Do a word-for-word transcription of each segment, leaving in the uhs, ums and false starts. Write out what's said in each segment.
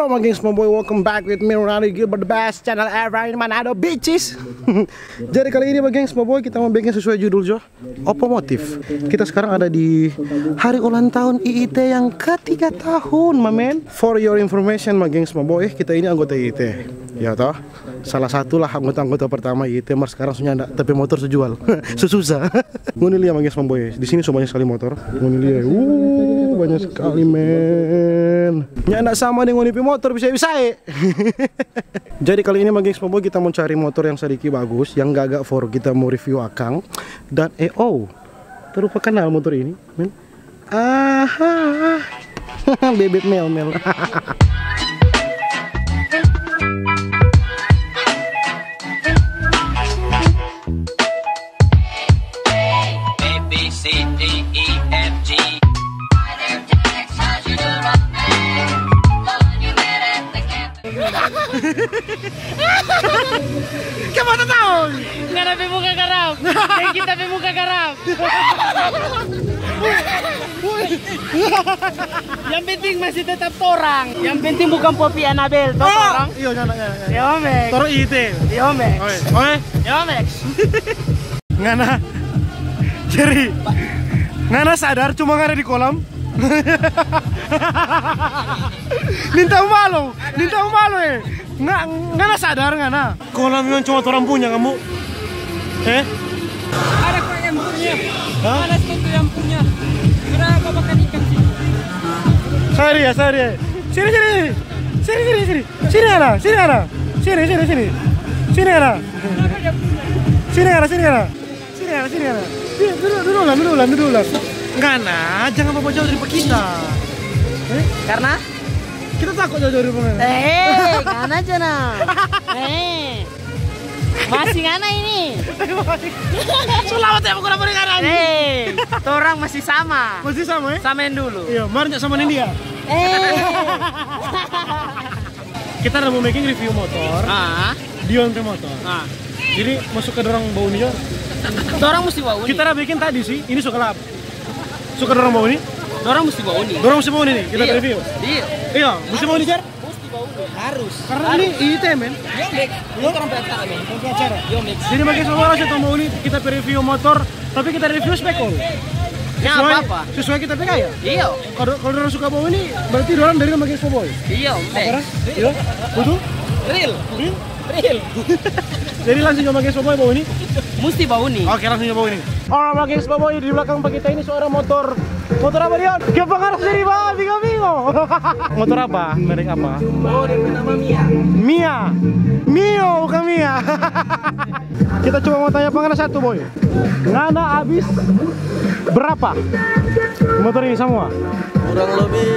My gengs, my boy, welcome back with me, Ronaldo Gilbert, the best channel ever in Manado, bitches. Jadi kali ini, my gengs, my boy, kita mo bikin sesuai judul jo, otomotif. Kita sekarang ada di hari ulang tahun I I T yang ketiga tahun, my man. For your information, my gengs, my boy, kita ini anggota I I T. Ya toh? Salah satu lah anggota-anggota pertama I I T, mar sekarang su nyanda, tapi motor su jual. Su susah. Ngoni lia, my gengs, my boy. Di sini so banya skali motor. Ngoni lia, uh, banya skali, men. Nyanda sama deng ngoni pe motor, bisa-bisa, eh. Jadi kali ini, my gengs, my boy, kita mo cari motor yang sadiki bagus, yang gaga for kita mo review akang. Dan, eh, oh, tarupa kanal motor ini, men. Aha. Bebek melmel. A, B, C, D, E, F, G. Kiapa ta tau? Ngana pe muka garap. Deng kita pe muka garap. Yang penting masih tetap torang. Yang penting bukan Poppy Anabel, to, torang? Iyo, nyanda, nyanda, nyanda. Yo, Max. Torang I I T. Yo, Max. Oi, oi. Yo, Max. Ngana, Jerry, ngana sadar cuma ngana di kolam? Nintau malo, nintau malo, eh. Nga-, ngana sadar ngana? Kolam memang cuma torang punya, kamu? Eh? Ada kok yang punya. Hah? Ada satu yang punya. Sudah kau makan ikan sih. Saya dia, saya dia. Sini, sini. Sini, sini, sini. Sini, ana. Sini, ana. Sini, sini, sini. Sini, ana. Sini, ana, sini, ana. Sini, ana, sini, ana. Sini, dudu, dudu, Lan, dudu, Lan, dudu, Lan. Ngana, jangan bawa jauh dari kita. Eh? Karena? Kita takut jauh-jauh dari rumah. Eh, ngana aja, nah. Eh. Masih ngana ini. Selamat ya, bukan apa ngana. Eh, torang masih sama. Masih sama, eh? Sama yang dulu. Iya, mar nda sama deng dia. Eh. Kita ada mau making review motor. Ah. Dion pe motor. Ah. Jadi, masuk ke dorang bau ini, jo. Dorang musti bau ini. Kita ada bikin tadi sih, ini so gelap. Suka dorang bau ini? Dorang musti bau ini. Dorang musti bau ini nih, kita Iya. review. Iya. Iya, musti bau ini, Jar? Musti bau ini. Harus. Karena ini I I T, men. Yo, Max. Ini orang pe acara, men. Orang pe acara. Yo, Max. Jadi, bagi semua orang yang mau ini, kita pe review motor, tapi kita review spek, kong. Ya, Sesuai, apa-apa. Sesuai kita pe gaya. Iya. Kalau, kalau dorang suka bau ini, berarti dorang dari Makin Boy. Iya, Max. Apa, Ran? Iya? Betul? Real. Real? Real. Jadi langsung jo Makin Boy bau ini? Musti bau ini. Oke, langsung jo bau ini. Orang Makin Boy di belakang pa kita ini suara motor. Motor apa dia? Kiapa harus jadi bawa bingo-bingo? Motor apa? Merek apa? Oh, dia nama Mia. Mia. Mio, bukan Mia. Kita cuma mau tanya pa ngana satu, Boy. Ngana abis berapa motor ini samua? Kurang lebih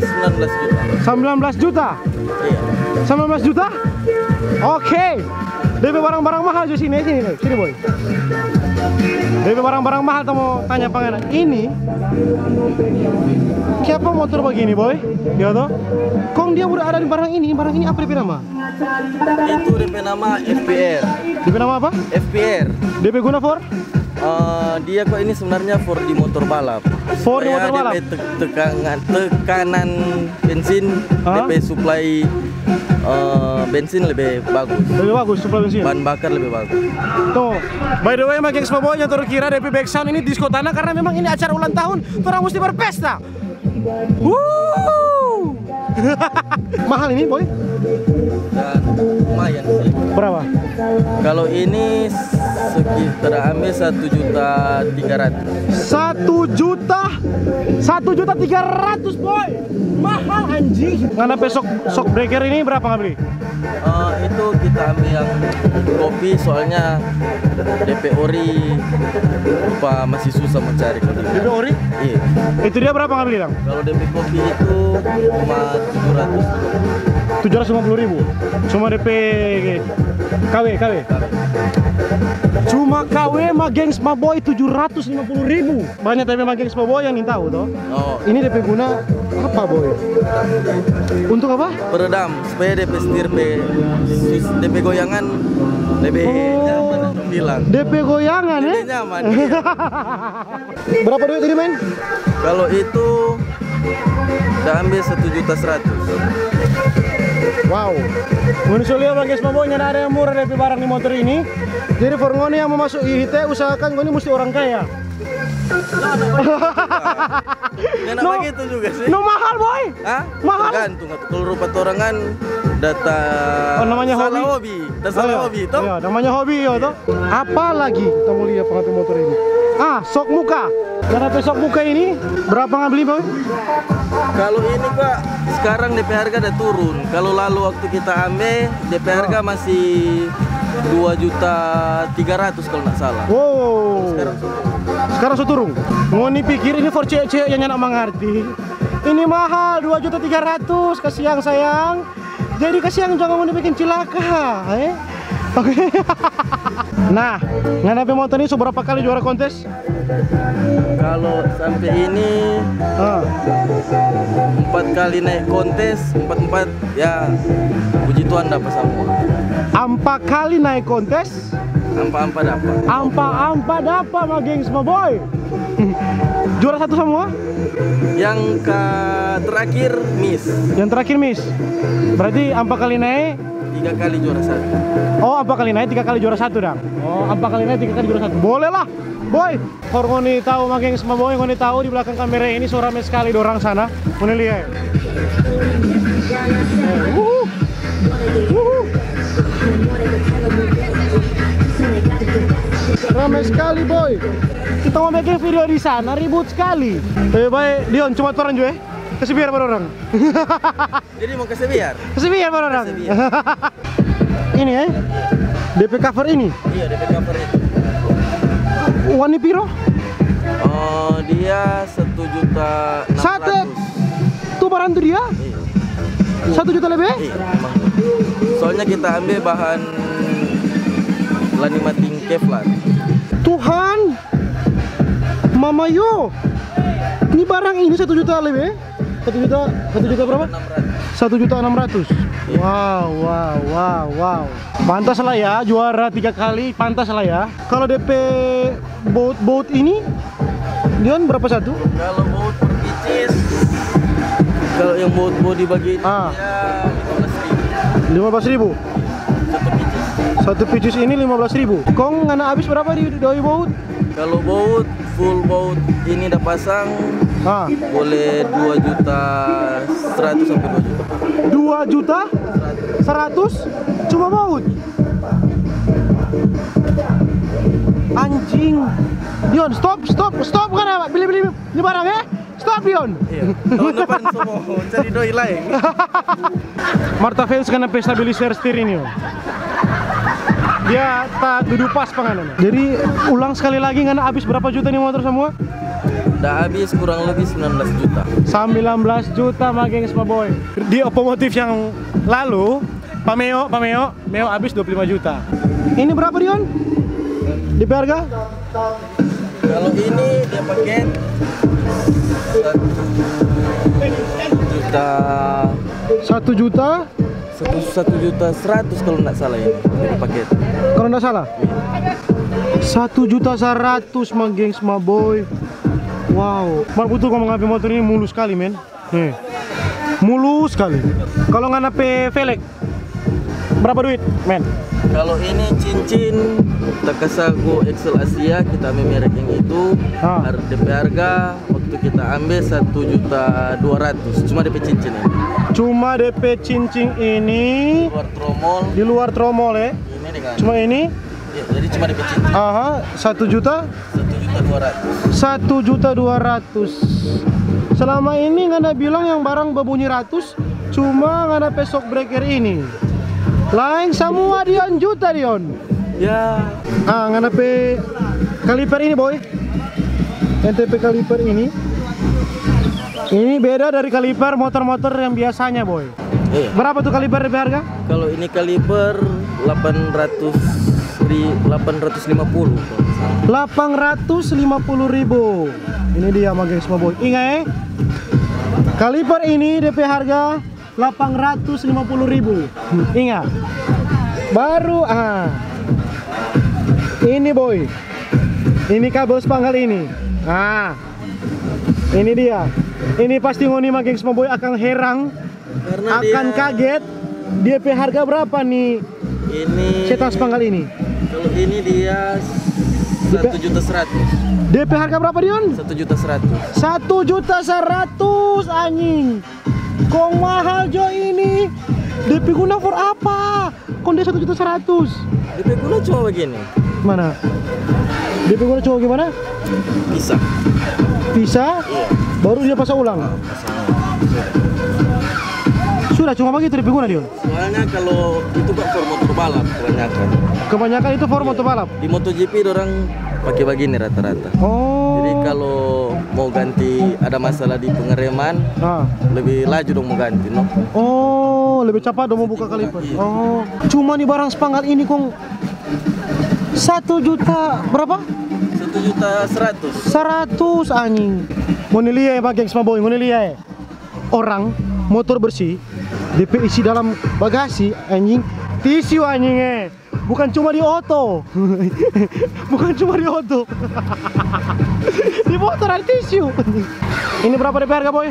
sembilan belas juta. Sembilan belas juta? Iya. Sembilan belas juta? Oke. Depe barang-barang mahal jo sini, sini, sini, Boy. Depe barang-barang mahal, ta mo tanya pa ngana. Ini, kiapa motor bagini, Boy? Ya toh? Kong dia udah ada di barang ini, barang ini apa depe nama? Itu depe nama F P R. Depe nama apa? F P R. Depe guna for? Eh, dia kok ini sebenarnya for di motor balap. For di Supaya motor balap? Depe te-, tekangan, tekanan bensin, Hah? Depe supply, eh, bensin lebih bagus. Lebih bagus supply bensin? Bahan bakar lebih bagus. Tuh, by the way, Makin Boy, torang kira depe back sound ini disco tanah karena memang ini acara ulang tahun, torang musti berpesta. Wuh. Mahal ini, Boy? Dan lumayan sih. Berapa? Kalau ini sekitar ambil satu juta tiga ratus. Satu juta, satu juta tiga ratus, Boy. Mahal, anjing. Ngana pe shock, shock breaker ini berapa ngana bli? Eh, itu kita ambil yang kopi, soalnya depe ori rupa masih susah mencari kalau di Depe ori? Iya. Itu dia berapa ngana bli, Dang? Kalau depe kopi itu cuma tujuh ratus. Tujuh ratus lima puluh ribu. Cuma depe K W, K W. Cuma K W mah, gengs, mah, Boy, tujuh ratus lima puluh ribu. Banyak tapi mah, gengs, mah, Boy, yang nintau, toh. Oh. Ini depe guna apa, Boy? Untuk apa? Peredam, supaya depe setir pe, sus-, depe goyangan lebih Oh. nyaman, bilang. Depe goyangan, Lebih eh? nyaman, iya. Berapa duit tadi, men? Kalau itu, kita ambil satu juta seratus. Wow. Ngoni so lia, Bang Ges Maboy, nyanda ada yang murah depe barang di motor ini. Jadi for ngoni yang mo maso I I T, usahakan ngoni musti orang kaya. Nyanda bagitu juga sih. No mahal, Boy. Hah? Mahal. Tergantung atu. Kalau rupa torangan data. Oh, namanya hobi. Hobi. Data salah hobi, toh? Iya, namanya hobi, yo, toh. Apa lagi kita mo lia pa ngana pe motor ini? Ah, sok muka. Ngana pe sok muka ini berapa ngana bli, Boy? Kalau ini, Pak, sekarang depe harga ada turun. Kalau lalu waktu kita ambe, depe harga masih dua juta tiga ratus kalau nggak salah. Wow. Sekarang so turun. Sekarang so turun. Ngoni pikir ini for cewek-cewek yang nyanda mangarti. Ini mahal, dua juta tiga ratus, kasiang sayang. Jadi kasiang, jangan ngoni bikin cilaka, eh? Oke. Nah, ngana pe motor ini so berapa kali juara kontes? Kalau sampai ini, ah, empat kali naik kontes, empat-empat, ya, puji Tuhan, dapat semua. Ampa kali naik kontes? Ampa-ampa dapat. Ampa-ampa dapat, ma gengs, ma boy. Juara satu semua? Yang ka terakhir miss. Yang terakhir miss. Berarti ampa kali naik? Tiga kali juara satu. Oh, ampa kali naik, tiga kali juara satu dang. Oh, ampa kali naik, tiga kali juara satu. Boleh lah, boy. For ngoni tau, ma gengs, ma boy, ngoni tau di belakang kamera ini so rame skali dorang sana. Ngoni lia. Uhuh. Uhuh. Rame skali, boy. Kita mo bikin video di sana, ribut skali. Eh, bae, Dion, cuma torang jo, eh. Kasi biar pa dorang. Jadi mo kasi biar? Kasi biar pa dorang. Kasi biar. Ini, eh? Depe cover ini? Iya, depe cover ini. Wani piro? Oh, dia satu juta enam ratus. Satu. Tu barang tu dia? Iya. Satu juta lebe? Iya, emang. Soalnya kita ambe bahan lani mating Kevlar. Tuhan, mama yo, ni barang ini satu juta lebe? Satu juta, satu juta berapa? Enam ratus. Satu juta enam ratus. Iya. Wow, wow, wow, wow. Pantas lah ya, juara tiga kali, pantas lah ya. Kalau depe boat-boat ini, Dion, berapa satu? Kalau boat per picis, kalau yang boat body bagitu, ah, ya, lima belas ribu. Lima belas ribu? Satu picis. Satu picis ini lima belas ribu. Kong ngana abis berapa di doi boat? Kalau boat, full boat ini da pasang, ah, boleh dua juta seratus sampai dua juta. Dua juta seratus? Cuma boat? Anjing. Dion, stop, stop, stop, kan, bili, bili, bili barang, eh? Stop, Dion. Iya. Tahun depan semua cari doi lain. Marta Fans kena pe stabilizer steering, yo. Dia ta dudu pas pa ngana. Jadi, ulang sekali lagi, ngana abis berapa juta ni motor semua? Da abis kurang lebih sembilan belas juta. Sembilan belas juta, ma gengs, ma boy. Di otomotif yang lalu, Pameo, Pameo, Meo abis dua puluh lima juta. Ini berapa, Dion? Depe harga? Kalau ini dia paket satu juta. Satu juta? Satu, satu juta seratus kalau nggak salah ini, dia paket. Kalau nggak salah? Satu juta seratus, ma gengs, ma boy. Wow. Mar butul, ngana pe motor ini mulus skali, men. Nih. Mulus skali. Kalau ngana pe velg, berapa duit, men? Kalau ini cincin, ta kasa go Excel Asia, kita ambe merek yang itu, ah, har-, depe harga waktu kita ambe satu juta dua ratus, cuma depe cincin ini. Cuma depe cincin ini. Di luar tromol. Di luar tromol, ya? Ini dengan. Cuma ini? Iya, jadi cuma depe cincin. Aha, satu juta? Satu juta dua ratus. Satu juta dua ratus. Selama ini ngana bilang yang barang babunyi ratus, cuma ngana pe shock breaker ini. Laeng samua, Dion, juta, Dion. Ya. Ah, ngana pe kaliper ini, boy. Ngana pe kaliper ini. Ini beda dari kaliper motor-motor yang biasanya, boy. Iya. Berapa tu kaliper depe harga? Kalau ini kaliper delapan ratus ri-, delapan ratus lima puluh. Delapan ratus lima puluh ribu. Ini dia, ma gengs, ma boy. Inga, eh. Kaliper ini depe harga delapan ratus lima puluh ribu. Inga. Baru, ah. Ini, boy. Ini kabel spanggal ini. Ah. Ini dia. Ini pasti ngoni, ma gengs, ma boy, akan herang. Karena akan dia kaget. Dia pe harga berapa nih? Ini setang spanggal ini? Kalau ini dia satu juta seratus. Dia pe harga berapa, Dion? Satu juta seratus. Satu juta seratus, anjing. Kong mahal jo ini. Dia pe guna for apa? Kong dia satu juta seratus. Dia pe guna cuma begini. Mana? Dia pe guna cuma gimana? Pisah. Pisah? Iya. Baru dia pasang ulang. Sudah, cuma begitu dia pe guna, Dion? Soalnya kalau itu kan for motor balap kebanyakan. Kebanyakan itu for motor balap? Di MotoGP dorang pakai begini rata-rata. Oh. Jadi kalau mau ganti, ada masalah di pengereman, ah, lebih laju dong mau ganti, no? Oh, lebih cepat dong mau buka kaliper. Iya. Oh. Cuma ni barang spanggal ini kong satu juta berapa? Satu juta seratus. Seratus, anjing. Ngoni lia e, Magang Smaboy, ngoni lia e. Orang motor bersih, depe isi dalam bagasi, anjing, tisu, anjing, eh. Bukan cuma di oto. Bukan cuma di oto. Di motor ada tisu. Ini berapa depe harga, Boy?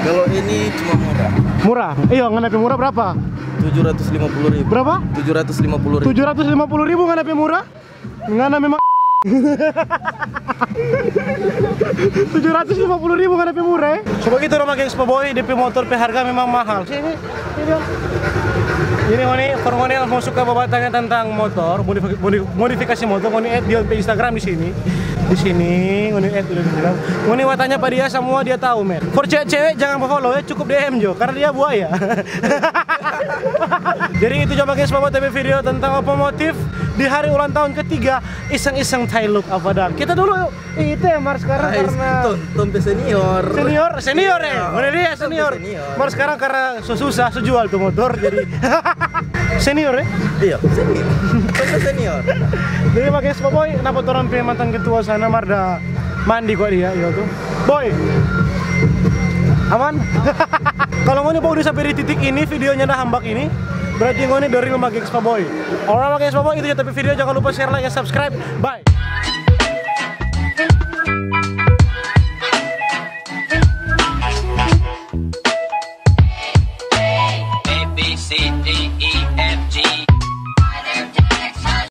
Kalau ini cuma murah. Murah? Iyo, ngana pe murah berapa? Tujuh ratus lima puluh ribu. Berapa? Tujuh ratus lima puluh ribu. Tujuh ratus lima puluh ribu ngana pe murah? Ngana memang tujuh ratus lima puluh ribu ngana pe murah, eh? So begitu dong, Magang Smaboy, depe motor pe harga memang mahal. Sini, sini, Dion. Ini ngoni, for ngoni yang mau suka bawa tanya tentang motor, modif-, modif-, modifikasi motor, ngoni add Dion pe Instagram di sini. Di sini, ngoni add Dion pe Instagram. Ngoni mau tanya pa dia, semua dia tahu, men. For cewek-cewek, jangan follow ya, cukup D M jo, karena dia buaya. Jadi itu jo, Magang Smaboy, tapi video tentang otomotif di hari ulang tahun ketiga, iseng-iseng tai look apa dan. Kita dulu, ih, itu ya, Mar, sekarang karena tong, tong pe senior. Senior, senior, eh. Iya. Bener ya, senior. Mar sekarang karena so susah, so jual tu motor, jadi senior, eh? Iya, senior. Tong pe senior. Jadi, Magang Smaboy, napa torang pe mantan ketua sana, Mar, da mandi kwa dia, iya tu. Boy. Aman? Kalau ngoni bawa dia sampai di titik ini, videonya dah hambak ini, berarti ngoni dari Magang Smaboy. Orang Magang Smaboy itu ya, tapi video jangan lupa share, like, dan subscribe. Bye.